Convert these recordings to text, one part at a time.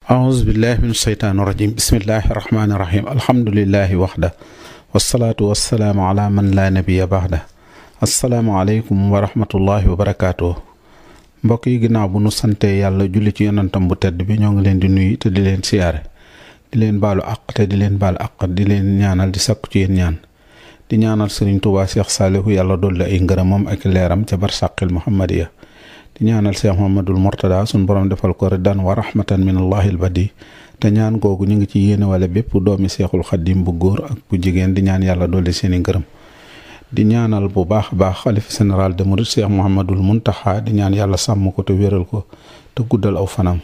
aousubillahi min asheytaani irajim bismillahi irrahmani irrahim alhamdulilahi waxda wasalaatu wasalaamu ala man laa nabiya baxda asalaamualeykum wa rahmatullahi wa barakaatu. mbokk yi ginnaaw bu nu santee yàlla julli ci yonantam bu tedd bi ñoo ngi leen di nuyu te di leen siyaare di leen baalu àq te di leen baal àq di leen ñaanal di sakku ci yéen ñaan di ñaanal sëriñ Tuubaa Seex Saalihu yàlla dolli ay ngërëmam ak leeram ca barsàqil muhammadiya di ñaanal Seex Muhammadul Murtada suñ borom defal ko riddan wa rahmatan min allahil badi te ñaan googu ñu ngi ci yéene wala bépp doomi Seexul Xaddim bu góor ak bu jigéen di ñaan yàlla dolli seeni ngërëm di ñaanal bu baax a baax xalifa général de Mouride Seex Muhammadul Muntaxa di ñaan yàlla sàmm ko te wéral ko te guddal aw fanam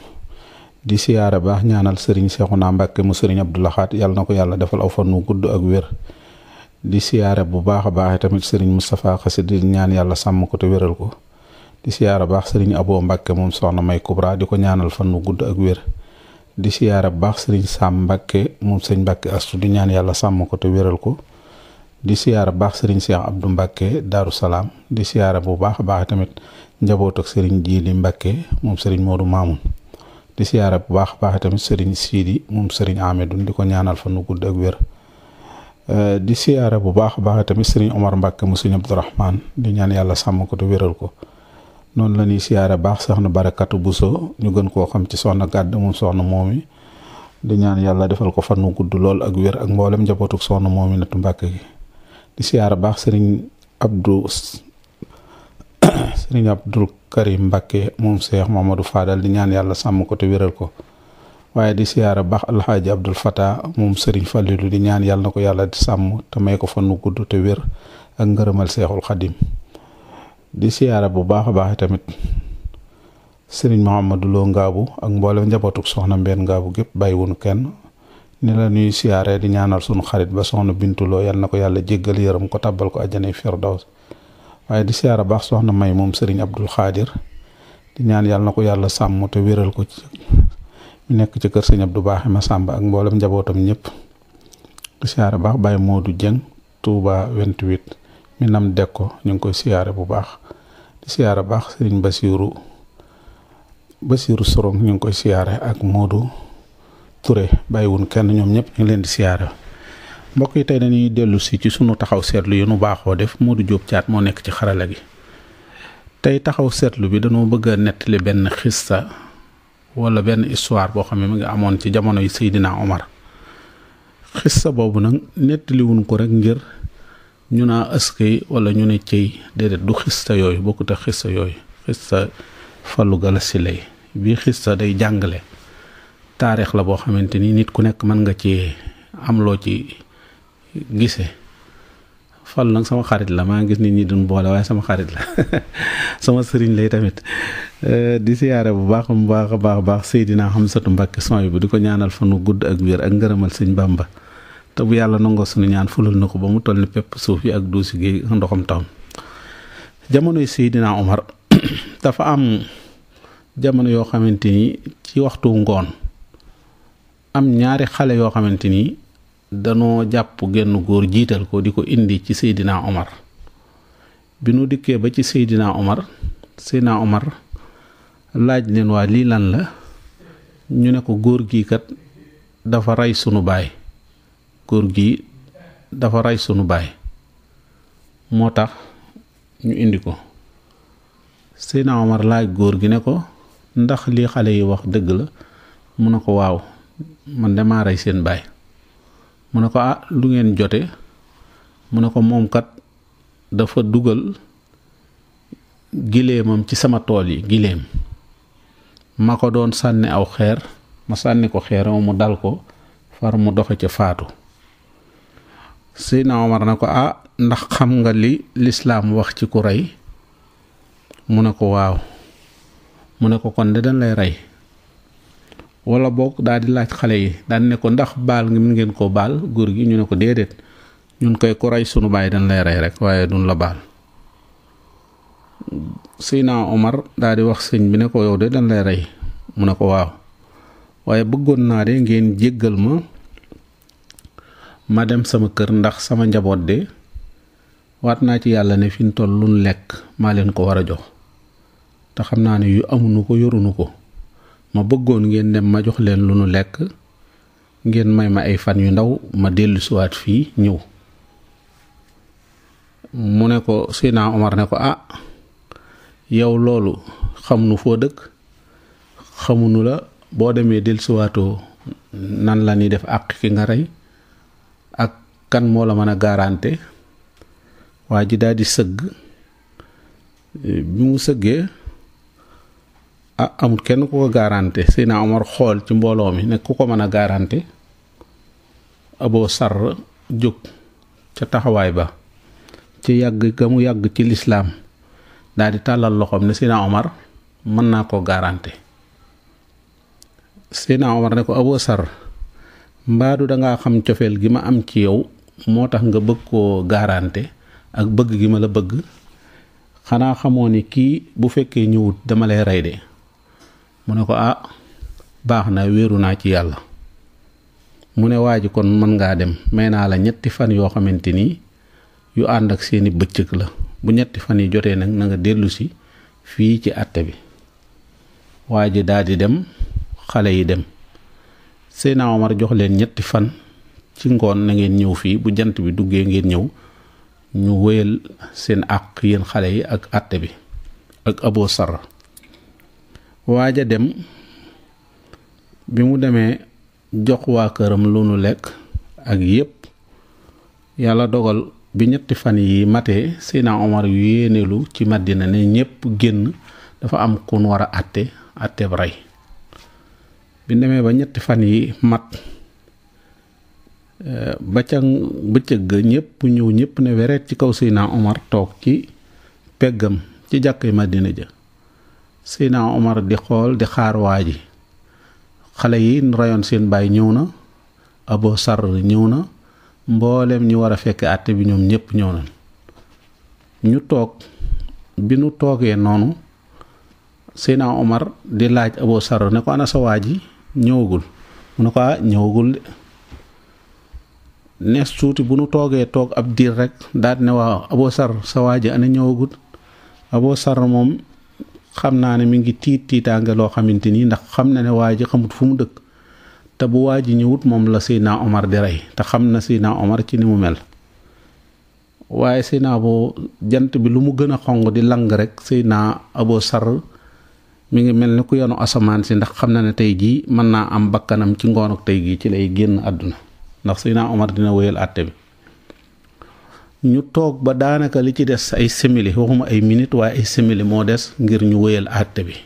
di siyaare baax ñaanal sëriñ Seexuna Mbàkke mu sëriñ Abdou Lahad yàlla na ko yàlla defal aw fan wu gudd ak wér di siyaare bu baax a baax tamit sëriñ Moustapha Xasida di ñaan yàlla sàmm ko te wéral ko di siyaare baax sëriñ Abo Mbàkke moom soxna May Kubra di ko ñaanal fan wu gudd ak wér di siyaare bu baax sëriñ Sam Mbàkke moom sëñ Mbàkke Astu di ñaan yàlla sàmm ko te wéral ko di siyaare bu baax sëriñ Cheikh Abdou Mbàkke Daaru Salaam di siyaare bu baax a baax tamit njaboot ak sëriñ Jiili Mbàkke moom sëriñ Moodu Maamun di siyaare bu baax a baax tamit sëriñ Siidi moom sëriñ Amidou di ko ñaanal fan wu gudd ak wér di siyaare bu baax a baax tamit sëriñ Omar Mbàkke mu sëriñ Abdourahman di ñaan yàlla sàmm ko te wéral ko noonu la ñuy siyaare baax soxna Barakatu Buso ñu gën koo xam ci soxna Gàdd moom soxna moomi di ñaan yàlla defal ko fan wu gudd lool ak wér ak mboolem njabootuk soxna moomi natu Mbàkke gi di siyaare baax sëriñ Abdul Karim Mbàkke moom Seex Mamadou Fadal di ñaan yàlla sàmm ko te wéral ko waaye di siyaare baax alxaaji Abdul Fata moom sëriñ Fallilu di ñaan yàlla na ko yàlla di sàmm te may ko fan wu gudd te wér ak ngërëmal Seexul Xadim di siyaare bu baax a baax tamit sëriñ Mouhamadou Lo Ngaabu ak mboolem njabootuk soxna Mbeen Ngaabu gépp bàyyiwunu kenn ni la ñuy siyaare di ñaanal sunu xarit ba soxna Bintuloo yal na ko yàlla jéggal yërëm ko tàbbal ko àjjanay firdaws waaye di siyaare baax soxna May moom sëriñ Abdul Xaadir di ñaan yàlla na ko yàlla sàmm te wéral ko ci mu nekk ci kër sëñ Abdou Baaxe Masamba ak mboolem njabootam ñëpp di siyaare baax Baye Modou Dieng Touba 28 mi nam dekko ñu ngi koy siyaare bu baax di siyaare baax sëriñ Basiiru Sorong ñu ngi koy siyaare ak Modou Touré bàyyiwun kenn ñoom ñëpp ñu ngi leen di siyaare mbokk yi tey dañuy dellu si ci sunu taxaw seetlu yu nu baaxoo def Modou Diop Thiat moo nekk ci xarala gi tey taxaw seetlu bi dañoo bëgg a nettali benn xista wala benn histoire boo xam ne mu ngi amoon ci jamono yi Seydina Omar xista boobu nag nettaliwun ko rek ngir ñu naa askay wala ñu ne cëy déedéet du xista yooyu bokkut ak xista yooyu xista Fallou Galass lay bii xista day jàngale taarix la boo xamante ni nit ku nekk mën nga ci am loo ci gisee Fall nag sama xarit la maa ngi gis nit ñi duñ boole waaye sama xarit la sama sëriñ lay tamit di siyaare bu baax a baax Seydina Hamsatu Mbàkke son bu di ko ñaanal fanu gudd ak wér ak ngërëmal sëñ Bàmba te bu yàlla nangoo suñu ñaan fulal na ko ba mu toll ni pepp suuf yi ak duusi gi ndoxam taw jamonoy Seydina Omar dafa am jamono yoo xamante ni ci waxtu ngoon am ñaari xale yoo xamante ni danoo jàpp genn góor jiital ko di ko indi ci Seydina Omar bi nu dikkee ba ci Seydina Omar laaj leen waa lii lan la ñu ne ko góor gi kat dafa rey sunu baay moo tax ñu indi ko Seydina Omar laaj góor gi ne ko ndax lii xale yi wax dëgg la mu ne ko waaw man damaa rey seen baay mu ne ko lu ngeen jote mu ne ko moom kat dafa dugal giléemam ci sama tool yi giléem ma ko doon sànni aw xeer ma sànni ko xeer mu dal ko far mu doxe ca faatu Seydina Omar ne ko ndax xam nga li lislaam wax ci ku rey mu ne ko waaw mu ne ko kon de dañ lay rey wala boog daal di laaj xale yi daan ne ko ndax baal ngeen ko baal góor gi ñu ne ko déedéet ñun koy ku rey sunu baay dañ lay rey rek waaye duñ la baal Seydina Omar daal di wax sëñ bi ne ko yow de dañ lay rey mu ne ko waaw waaye bëggoon naa de ngeen jéggal ma dem sama kër ndax sama njaboot de waat naa ci yàlla ne fi ñu toll luñ lekk maa leen ko war a jox te xam naa ne yu amuñu ko yorunu ko ma bëggoon ngeen dem ma jox leen lu nu lekk ngeen may ma ay fan yu ndaw ma dellu siwaat fii ñëw. mu ne ko Seydina Omar ne ko yow loolu xamunu foo dëkk xamunu la boo demee dellu siwaatoo nan la ni def àq ki nga rey ak kan moo la mën a garanté. waa ji daal di sëgg bi mu sëggee amul kenn ku ko garanté. Seydina Omar xool ci mbooloo mi ne ku ko mën a garanté. Abu Sarr jóg ca taxawaay ba ci yàgg ga mu yàgg ci lislaam daal di tàllal loxoom ne Seydina Omar mën naa koo garanté. Seydina Omar ne ko Abu Sarr mbaadu dangaa xam cofeel gi ma am ci yow moo tax nga bëgg koo garanté ak bëgg gi ma la bëgg. xanaa xamoo ni kii bu fekkee ñëwut dama lay rey de. mu ne ko baax na wéeru naa ci yàlla. mu ne waa ji kon mën ngaa dem may naa la 3 fan yoo xamante ni yu ànd ak seeni bëccëg la bu 3 fan yi jotee nag na nga dellu si fii ci àtte bi. waa ji daal di dem xale yi dem. Seydina Omar jox leen 3 fan ci ngoon na ngeen ñëw fii bu jant bi duggee ngeen ñëw ñu wéyal seen àq yéen xale yi ak àtte bi ak Abu Sarr. waaja dem bi mu demee jox waa këram lu nu lekk ak yépp yàlla dogal bi 3 fan yi matee Seydina Omar yu yéenelu ci Madina ne ñépp génn dafa am kun war a àtte rey. bi demee ba 3 fan yi mat ba ca bëccëg ñépp ñëw ñépp ne weret ci kaw Seydina Omar toog ci peggam ci jàkkay Madina ja. Seydina Omar di xool di xaar waa ji. xale yi rayoon seen baay ñëw na. Abu Sarr ñëw na. mboolem ñi war a fekk àtte bi ñoom ñépp ñëw nañ. ñu toog bi nu toogee noonu Seydina Omar di laaj Abu Sarr ne ko ana sa waa ji ñëwagul. mu ne ko ñëwagul de. nees tuuti bu nu toogee toog ab diir rek daal ne waaw Abu Sarr sa waa ji ana ñëwagul. Abu Sarr moom xam naa ne mi ngi tiitaange loo xamante ni ndax xam na ne waa ji xamut fu mu dëkk te bu waa ji ñëwut moom la Seydina Omar di rey te xam na Seydina Omar ci ni mu mel. waaye Seydina jant bi lu mu gën a xong di lang rek Seydina Abu Sarr mi ngi mel ni ku yanu asamaan si ndax xam na ne tey jii mën naa am bakkanam ci ngoon ak tey gii ci lay génn àdduna ndax Seydina Omar dina wéyal àtte bi. ñu toog ba daanaka li ci des ay simili waxuma ay minutes waaye ay simili moo des ngir ñu wéyal àtte bi.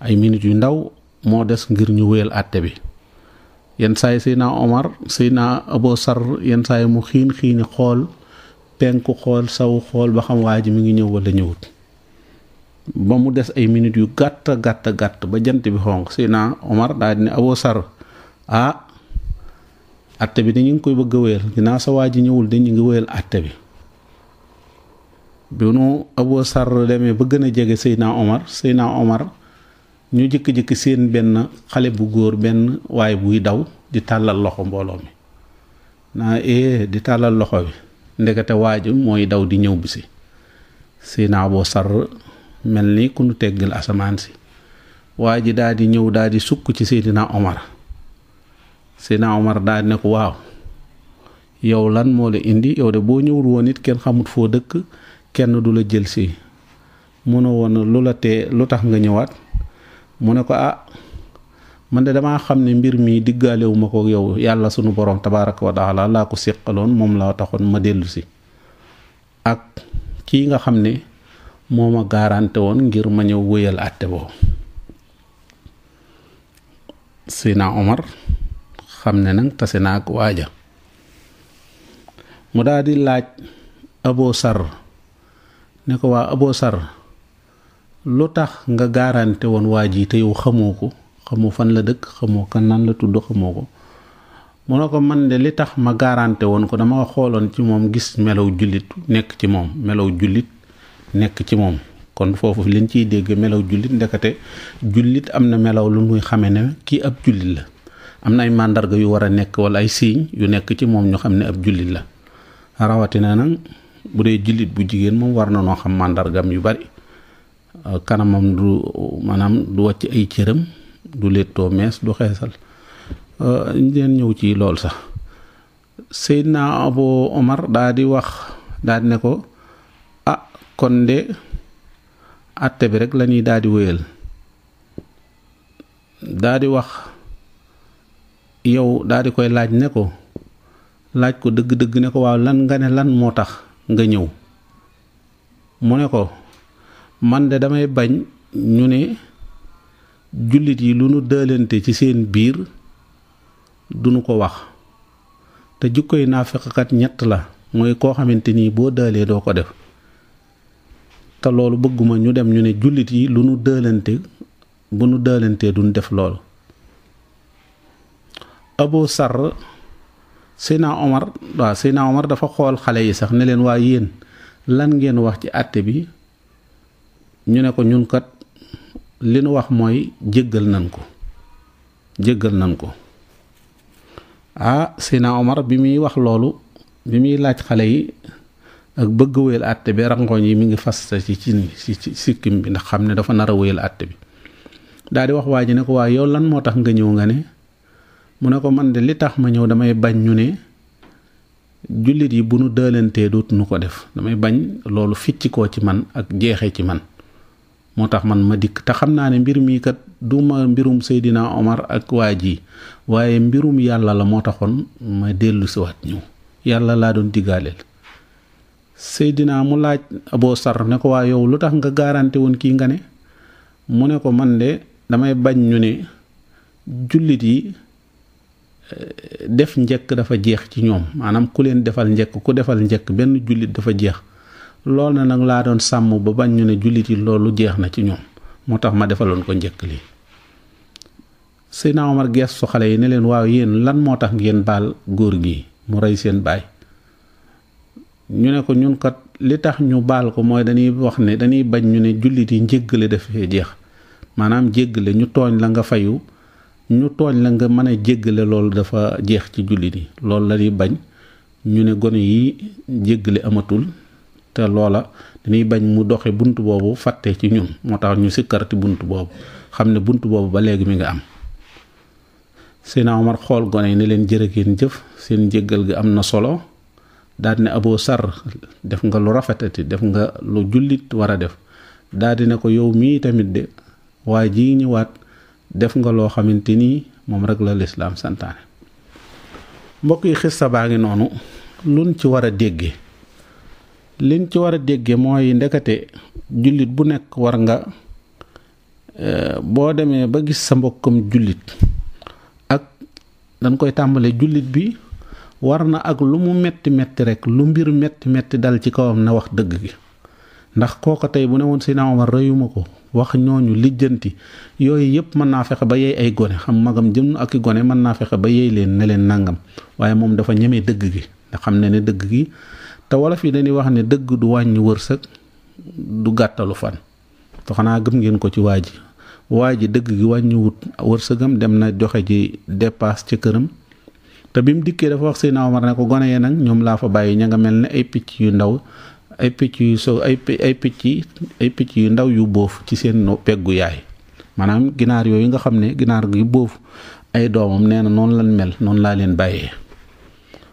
ay minutes yu ndaw moo des ngir ñu wéyal àtte bi. yenn saa yi Seydina Omar Seydina Abu Sarr yenn saa yi mu xiini xool penku xool saw xool ba xam waa ji mi ngi ñëw wala ñëwut. ba mu des ay minutes yu gàtt ba jant bi xonq Seydina Omar daal di ne Abu Sarr àtte bi dañu ngi koy bëgg a wéyal ginnaaw sa waa ji ñëwul dañu ngi wéyal àtte bi. bi nu Abu Sarr demee ba gën a jege Seydina Omar ñu jëkki-jëkki seen benn xale bu góor benn waaye buy daw di tàllal loxo mbooloo mi naa di tàllal loxo bi ndekete waaju mooy daw di ñëw bi si. Seydina Abu Sarr mel ni ku nu teggal asamaan si. waa ji daal di ñëw daal di sukk ci Seydina Omar. Seydina Omar daal di ne ko waaw yow lan moo la indi yow de boo ñëwul woon it kenn xamut foo dëkk kenn du la jël si mënoo woon lu tax nga ñëwaat. mu ne ko man de damaa xam ne mbir mi diggaalewuma ko yow yàlla sunu borom tabaaraka wa taala laa ko séqaloon moom la taxoon ma dellu si ak kii nga xam ne moo ma garanté woon ngir ma ñëw wéyal àtte boobu. Seydina Omar xam ne nag tase naa ak waaja mu daal di laaj Abu Sarr ne ko waa Abu Sarr lu tax nga garanté woon waa ji te yow xamoo fan la dëkk xamoo kan nan la tudd xamoo ko. mu ne ko man de li tax ma garanté woon ko dama xooloon ci moom gis melaw jullit nekk ci moom kon foofu liñ ciy dégg melaw jullit ndekete jullit am na melaw lu muy xame ne kii ab jullit la am na ay màndarga yu war a nekk wala ay signes yu nekk ci moom ñu xam ne ab jullit la rawatina nag bu dee jullit bu jigéen moom war na noo xam màndargam yu bari. kanamam du wàcc ay cëram du léttoo mees du xeesal ñu leen ñëw ci lool sax Seydina Abu Omar daa di wax daa di ne ko kon de àtte bi rek lañuy daa di wéyal daa di wax yow daa di koy laaj ko dëgg-dëgg ne ko waaw lan nga ne lan moo tax nga ñëw mu ne ko man de damay bañ ñu ne jullit yi lu nu dëlante ci seen biir duñu ko wax te jikkoy naafeqkat ñett la mooy koo xamante nii boo dëlee doo ko def te loolu bëgguma ñu dem ñu ne jullit yi lu nu dëlante bu nu dëlantee duñ def loolu. Abu Sarr Seydina Omar dafa xool xale yi sax ne leen waa yéen lan ngeen wax ci àtte bi ñu ne ko ñun kat li nu wax mooy jéggal nañ ko Seydina Omar bi muy wax loolu bi muy laaj xale yi ak bëgg wéyal àtte bi rangoñ yi mi ngi fas ci sikkim bi ndax xam ne dafa nar a wéyal àtte bi daal di wax waa ji ne ko waa yow lan moo tax nga ñëw nga ne mu ne ko man de li tax ma ñëw damay bañ ñu ne jullit yi bu nu dëlantee dootu nu ko def damay bañ loolu ficci koo ci man ak jeexee ci man moo tax man ma dikk te xam naa ne mbir mii kat du ma mbirum Seydina Omar ak waa ji waaye mbirum yàlla la moo taxoon ma dellu si waat ñëw yàlla laa doon diggaaleel. Seydina mu laaj Abu Sarr ne ko waa yow lu tax nga garanti woon kii nga ne mu ne ko man de damay bañ ñu ne jullit yi def njëkk dafa jeex ci ñoom maanaam ku leen defal njëkk ku defal njëkk benn jullit dafa jeex loolu na nag laa doon sàmm ba bañ ñu ne jullit yi loolu jeex na ci ñoom moo tax ma defaloon ko njëkk lii. Seydina Omar geestu xale yi ne leen waaw yéen lan moo tax ngeen baal góor gi mu rey seen baay ñu ne ko ñun kat li tax ñu baal ko mooy dañuy wax ne dañuy bañ ñu ne jullit yi njéggale dafay jeex maanaam jéggale ñu tooñ la nga fayu ñu tooñ la nga mën a jéggale loolu dafa jeex ci jullit yi loolu la ñuy bañ ñu ne gone yi jéggale amatul te loola dañuy bañ mu doxe bunt boobu fàtte ci ñun moo tax ñu sikkarti bunt boobu xam ne bunt boobu ba léegi mi nga am. Seydina Omar xool gone yi ne leen jërëgeen jëf seen jéggal gi am na solo daal ne Abu Sarr def nga lu rafetati def nga lu jullit war a def daal di ne ko yow mii tamit de waa ji ñëwaat def nga loo xamante ni moom rek la lislaam santaane. mbokk yi xissa baa ngi noonu luñ ci war a déggee liñ ci war a déggee mooy ndekete jullit bu nekk war nga boo demee ba gis sa mbokkam jullit ak dañ koy tàmbale jullit bi war na ak lu mu metti metti rek lu mbir metti metti dal ci kawam na wax dëgg gi ndax kooko tey bu ne woon Seydina Omar rëyuma ko wax ñooñu lijjanti yooyu yëpp mën naa fexe ba yeey ay gone xam magam jëm ak i gone mën naa fexe ba yeey leen ne leen nangam waaye moom dafa ñemee dëgg gi nga xam ne dëgg gi te wolof yi dañuy wax ne dëgg du wàññi wërsëg du gàttalu fan te xanaa gëm ngeen ko ci waa ji dëgg gi wàññiwut wërsëgam dem na joxe ji dépasse ca këram te bi mu dikkee dafa wax Seydina Omar ne ko gone yee nag ñoom laa fa bàyyi ña nga mel ne ay picc yu ndaw ay picc yu ndaw yu boof ci seen peggu yaay maanaam ginaar yooyu nga xam ne ginaar gi boof ay doomam nee na noonu lan mel noonu laa leen bàyyee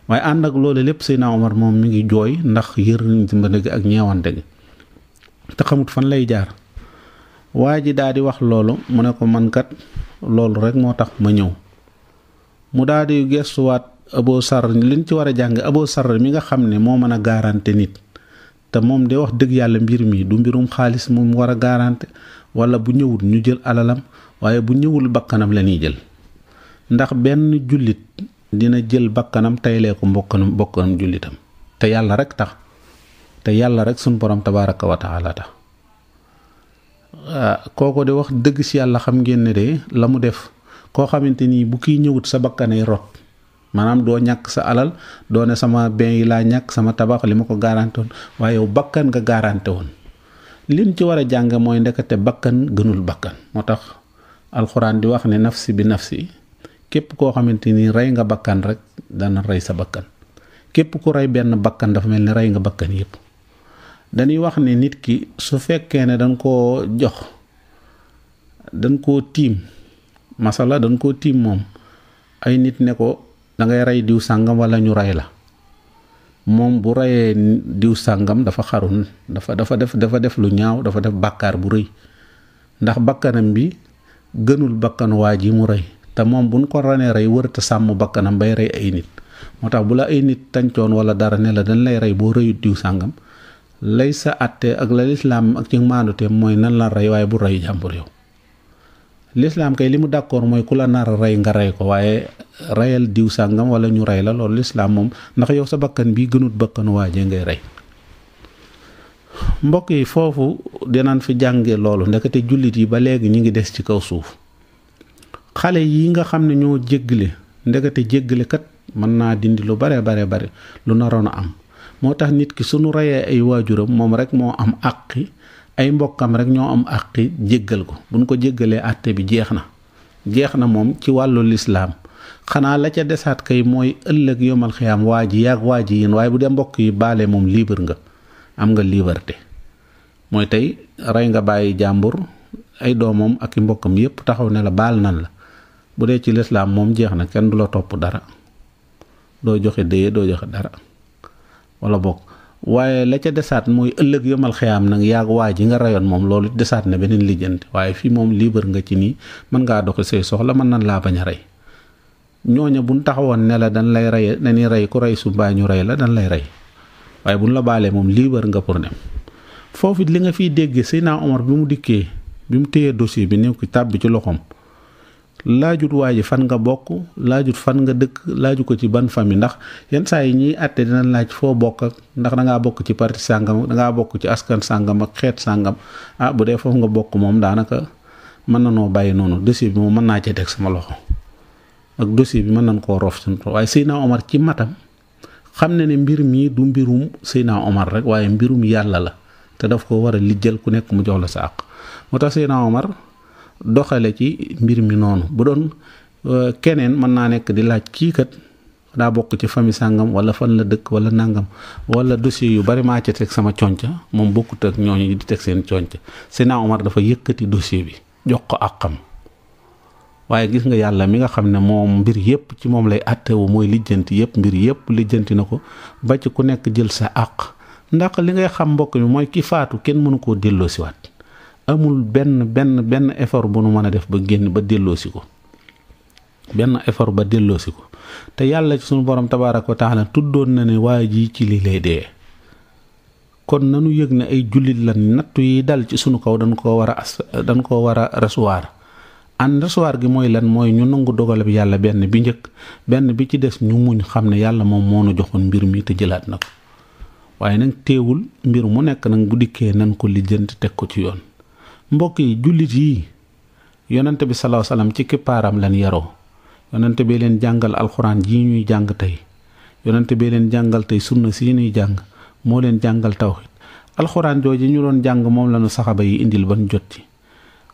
waaye ànd ak loolu lépp Seydina Omar moom mi ngi jooy ndax yërmande gi ak ñeewante gi te xamut fan lay jaar waa ji daal di wax loolu mu ne ko man kat loolu rek moo tax ma ñëw mu daal di gestuwaat Abu Sarr liñ ci war a jàng Abu Sarr mi nga xam ne moo mën a garanté nit te moom de wax dëgg yàlla mbir mi du mbirum xaalis moom war a garanté wala bu ñëwul ñu jël alalam waaye bu ñëwul bakkanam la ñuy jël ndax benn jullit dina jël bakkanam taylee ko mbokkanam jullitam te yàlla rek tax te yàlla rek suñ borom tabaraka wa taala tax kooko de wax dëgg si yàlla xam ngeen ne de la mu def koo xamante ni bu kiy ñëwut sa bakkanay rot maanaam doo ñàkk sa alal doo ne sama bien yi laa ñàkk sama tabax li ma ko garanté woon waaye yow bakkan nga garanté woon liñ ci war a jàng mooy ndekete bakkan gënul bakkan moo tax alxuraan di wax ne nafsi bi nafsi képp koo xamante ni rey nga bakkan rek dana rey sa bakkan képp ku rey benn bakkan dafa mel ni rey nga bakkan yépp dañuy wax ne nit ki su fekkee ne dañ koo tiim masala dañ koo tiim moom ay nit ne ko da ngay rey diw sàngam wala ñu rey la moom bu reyee diw sàngam dafa xarun dafa def lu ñaaw, dafa def bàkkaar bu rëy ndax bakkanam bi gënul bakkanu waa ji mu rey te moom buñ ko ranee rey wërta sàmm bakkanam bay rey ay nit. moo tax bu la ay nit tàncoon wala dara ne la dañ lay rey boo rëyut diw sàngam lay sa àtte ak la lislaam ak ci maandute mooy nan la rey waaye bu rey jàmbur yow. lislaam kay li mu d'accord mooy ku la nar a rey nga rey ko, waaye reyal diw sàngam wala ñu rey la loolu lislaam moom ndax yow sa bakkan bi gënut bakkanu waajee ngay rey. mbokk yi foofu dinañ fi jànge loolu ndekete jullit yi ba léegi ñu ngi des ci kaw suuf. xale yi nga xam ne ñoo jéggale ndekete jéggale kat mën naa dindi lu bare lu naroon a am. moo tax nit ki suñu reyee ay waajuram moom rek moo am àqi, ay mbokkam rek ñoo am àqi jéggal ko. buñ ko jéggalee àtte bi jeex na moom ci wàllu lislaam. xanaa la ca desaat kay mooy ëllëg yomal xiyaam waa ji yaag waa ji yéen, waaye bu dee mbokk yi baale moom libre nga, am nga liberté. mooy tey rey nga bàyyi jàmbur, ay doomam ak i mbokkam yépp taxaw ne la baal nan la. bu dee ci lislaam moom jeex na, kenn du la topp dara, doo joxe déye, doo joxe dara wala bokk. waaye la ca desaat mooy ëllëg yomal xiyaam nag yaag waa ji nga rayoon moom loolu desaat na beneen lijjanti. waaye fii moom libre nga ci nii, mën ngaa doxi say soxla, mën nan laa bañ a rey. ñooña buñ taxawoon ne la dañ lay rey, dañuy rey ku rey su mbaa ñu rey la, dañ lay rey. waaye buñ la baalee moom libre nga pour dem. foofu li nga fiy déggee Seydina Omar bi mu dikkee, bi mu téyee dossier bi néew ki tàbbi ci loxoom, laajut waa ji fan nga bokk, laajut fan nga dëkk, laaju ko ci ban famille. ndax yenn saa yi ñiy àtte dina laaj foo bokk ak ndax dangaa bokk ci parti sàngam, dangaa bokk ci askan sàngam ak xeet sàngam. bu dee foofu nga bokk moom daanaka mën na noo bàyyi noonu, dossier bi moom mën naa cee teg sama loxo ak dossier bi mën nañ koo rof suñu. waaye Seydina Omar ci matam xam ne mbir mii du mbirum Seydina Omar rek, waaye mbirum yàlla la te daf ko war a lijjal ku nekk mu jox la sa àq. moo tax Seydina Omar doxale ci mbir mi noonu. bu doon keneen mën naa nekk di laaj kii kat daa bokk ci famille sàngam wala fan la dëkk wala nangam wala dossier yu bari maa ci teg sama conca, moom bokkut ak ñooñu di teg seen conca. Seydina Omar dafa yëkkati dossier bi jox ko àqam. waaye gis nga yàlla mi nga xam ne moom mbir yépp ci moom lay àttewu, mooy lijjanti yépp, mbir yépp lijjanti na ko ba ci ku nekk jël sa àq. ndax li ngay xam mbokk mi mooy ki faatu kenn mënu koo delloosiwaat. amul benn effort bu nu mën a def ba génn ba delloosi ko, benn effort ba delloosi ko. te yàlla ci sunu borom tabaaraka wa taala tuddoon na ne waa ji ci li lay dee. kon nanu yëg ne ay jullit lan, nattu yi dal ci sunu kaw dañ koo war a recevoir. recevoir gi mooy lan? mooy ñu nangu dogal bi yàlla benn bi njëkk, benn bi ci des ñu muñ xam ne yàlla moom moo nu joxoon mbir mi te jëlaat na ko. waaye nag teewul mbir mu nekk nag bu dikkee nan ko lijjanti teg ko ci yoon. mbokk yi jullit yi yonente bi sallallahu alayhi wasallam ci kippaaram lan yaroo. yonente bee leen jàngal alxuraan ji ñuy jàng tey, yonente bee leen jàngal tey sunna si ñuy jàng, moo leen jàngal tawhid. alxuraan jooju ñu doon jàng moom lañu saxaba yi indil ban jot ci.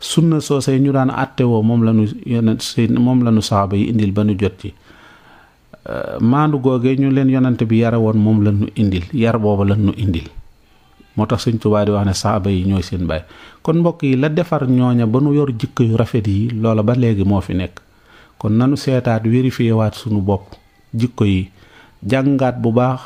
sunna soosay ñu daan àttewoo moom lañu saxaba yi indil ba nu jot ci. maandu googee ñu leen yonante bi yare woon moom lañu indil, yar booba lañu indil. moo tax Sëñ Tuubaa di wax ne saxaba yi ñooy seen baay. kon mbokk yi la defar ñooña ba nu yor jikko yu rafet yi, loola ba léegi moo fi nekk. kon nanu seetaat vérifié waat sunu bopp jikko yi, jàngaat bu baax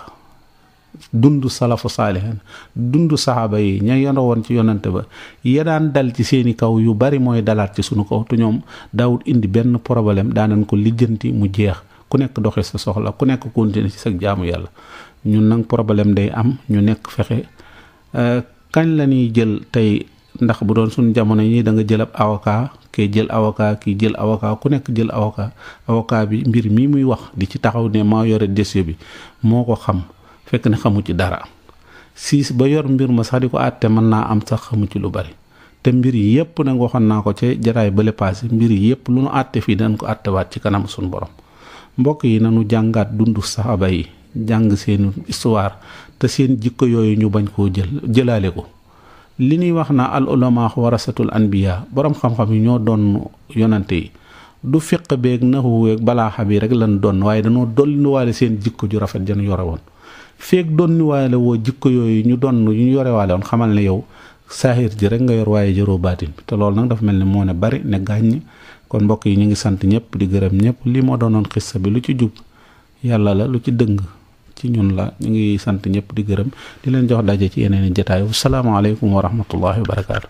dundu salafu saalihin, dundu saxaaba yi ña yoro woon ci yonante ba, ya daan dal ci seeni kaw yu bari mooy dalaat ci sunu kaw, te ñoom daawut indi benn problème, daanañ ko lijjanti mu jeex, ku nekk doxe sa soxla, ku nekk continuer ci sa jaamu yàlla. ñun nag problème day am, ñu nekk fexe kañ la ñuy jël tey, ndax bu doon suñu jamono yi da nga jël ab avocat, kii jël avocat, kii jël avocat, ku nekk jël avocat bi mbir mii muy wax di ci taxaw ne maa yore dossier bi moo ko xam, fekk ne xamu ci dara. siis ba yor mbir ma sax di ko àtte mën naa am sax xamu ci lu bari. te mbir yi yépp nag waxoon naa ko ca jataay bële passé, mbir yi yépp lu nu àtte fii dañ ko àttewaat ci kanam suñu borom. mbokk yi nanu jàngaat dundu saxaba yi, jàng seen histoire te seen jikko yooyu ñu bañ koo jëlaale ko. li ñuy wax na al ulama warasatul anbiya, borom xam-xam yi ñoo doon yonante yi. du fiq beeg naxu weeg balaaxa bi rek lan doon, waaye dañoo dolliwaale seen jikko ju rafet janu yore woon. feeg dolliwaale woo jikko yooyu ñu doon ñu yorewaale woon, xamal ne yow saahir ji rek nga yor waaye jëroo baatin bi. te loolu nag dafa mel ne moo ne bari ne gàññ. kon mbokk yi ñu ngi sant ñëpp di gërëm ñëpp. lii moo doonoon xissa bi, lu ci jub yàlla la, lu ci dëng ci ñun la. ñu ngi sant ñëpp di gërëm di leen jox daje ci yeneen i jataay. Wasalaamaaleykum wa rahmatullahi wa barakaatu.